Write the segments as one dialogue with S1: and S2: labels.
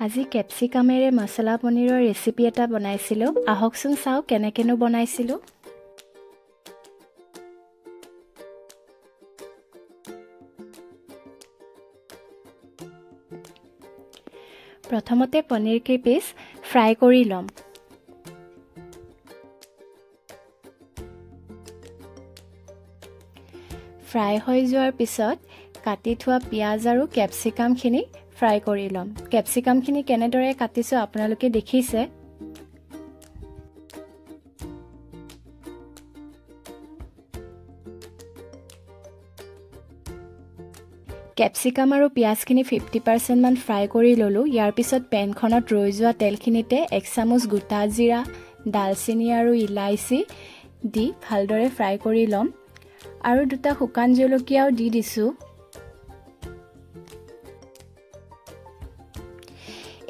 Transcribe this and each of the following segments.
S1: আজি কেপচিকামেৰে মছলা পনীৰৰ ৰেচিপি এটা বনাইছিলোঁ। আহকচোন চাওঁ কেনেকৈনো বনাইছিলোঁ। প্ৰথমতে পনীৰ কেইপিচ ফ্ৰাই কৰি ল'ম। ফ্ৰাই হৈ যোৱাৰ পিছত কাটি থোৱা পিঁয়াজ আৰু কেপচিকামখিনি ফ্ৰাই কৰি ল'ম। কেপচিকামখিনি কেনেদৰে কাটিছোঁ আপোনালোকে দেখিছে। কেপচিকাম আৰু পিঁয়াজখিনি 50% মান ফ্ৰাই কৰি ল'লোঁ। ইয়াৰ পিছত পেনখনত ৰৈ যোৱা তেলখিনিতে 1 চামুচ গোটা জিৰা, ডালচেনি আৰু ইলাচি দি ভালদৰে ফ্ৰাই কৰি ল'ম। আৰু 2টা শুকান জলকীয়াও দি দিছোঁ।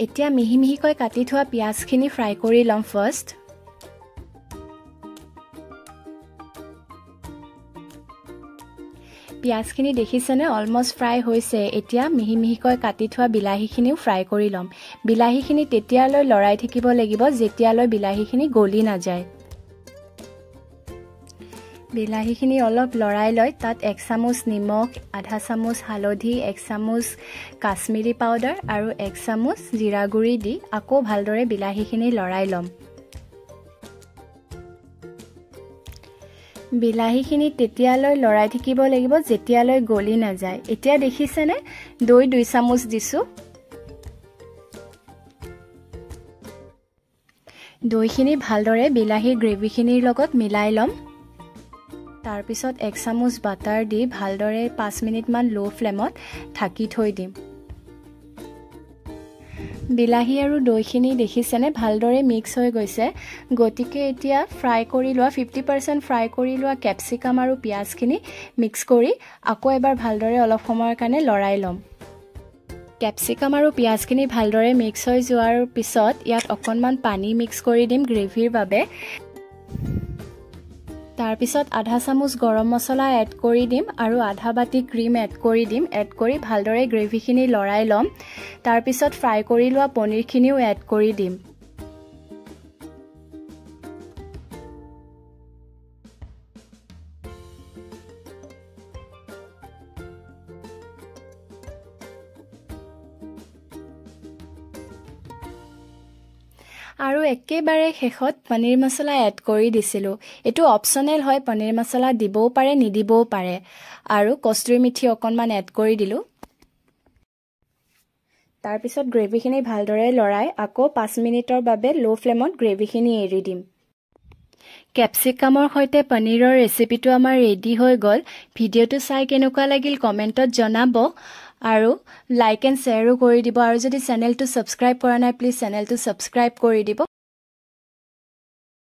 S1: এতিয়া মিহি মিহিকৈ কাটি থোৱা পিঁয়াজখিনি ফ্ৰাই কৰি ল'ম ফাৰ্ষ্ট। পিঁয়াজখিনি দেখিছেনে অলমষ্ট ফ্ৰাই হৈছে। এতিয়া মিহি মিহিকৈ কাটি থোৱা বিলাহীখিনিও ফ্ৰাই কৰি ল'ম। বিলাহীখিনি তেতিয়ালৈ লৰাই থাকিব লাগিব যেতিয়ালৈ বিলাহীখিনি গলি নাযায়। বিলাহীখিনি অলপ লৰাই লৈ তাত 1 চামুচ নিমখ, আধা চামুচ হালধি, 1 চামুচ কাশ্মীৰী পাউডাৰ আৰু 1 চামুচ জিৰা গুড়ি দি আকৌ ভালদৰে বিলাহীখিনি লৰাই ল'ম। বিলাহীখিনি তেতিয়ালৈ লৰাই থাকিব লাগিব যেতিয়ালৈ গলি নাযায়। এতিয়া দেখিছেনে দৈ 2 চামুচ দিছোঁ। দৈখিনি ভালদৰে বিলাহীৰ গ্ৰেভিখিনিৰ লগত মিলাই ল'ম। তাৰপিছত 1 চামুচ বাটাৰ দি ভালদৰে 5 মিনিটমান ল' ফ্লেমত ঢাকি থৈ দিম। বিলাহী আৰু দৈখিনি দেখিছেনে ভালদৰে মিক্স হৈ গৈছে। গতিকে এতিয়া ফ্ৰাই কৰি লোৱা 50% ফ্ৰাই কৰি লোৱা কেপচিকাম আৰু পিঁয়াজখিনি মিক্স কৰি আকৌ এবাৰ ভালদৰে অলপ সময়ৰ কাৰণে লৰাই ল'ম। কেপচিকাম আৰু পিঁয়াজখিনি ভালদৰে মিক্স হৈ যোৱাৰ পিছত ইয়াত অকণমান পানী মিক্স কৰি দিম গ্ৰেভিৰ বাবে। তাৰপিছত আধা চামুচ গৰম মছলা এড কৰি দিম আৰু আধা বাতি ক্ৰীম এড কৰি দিম। এড কৰি ভালদৰে গ্ৰেভিখিনি লৰাই ল'ম। তাৰপিছত ফ্ৰাই কৰি লোৱা পনীৰখিনিও এড কৰি দিম। আৰু একেবাৰে শেষত পনীৰ মছলা এড কৰি দিছিলোঁ। এইটো অপশ্যনেল হয়, পনীৰ মছলা দিবও পাৰে নিদিবও পাৰে। আৰু কস্তুৰী মিঠি অকণমান এড কৰি দিলোঁ। তাৰপিছত গ্ৰেভিখিনি ভালদৰে লৰাই আকৌ 5 মিনিটৰ বাবে ল' ফ্লেমত গ্ৰেভিখিনি এৰি দিম। কেপচিকামৰ সৈতে পনীৰৰ ৰেচিপিটো আমাৰ ৰেডি হৈ গ'ল। ভিডিঅ'টো চাই কেনেকুৱা লাগিল কমেণ্টত জনাব আৰু লাইক এণ্ড শ্বেয়াৰো কৰি দিব। আৰু যদি চেনেলটো ছাবস্ক্ৰাইব কৰা নাই প্লিজ চেনেলটো ছাবস্ক্ৰাইব কৰি দিব।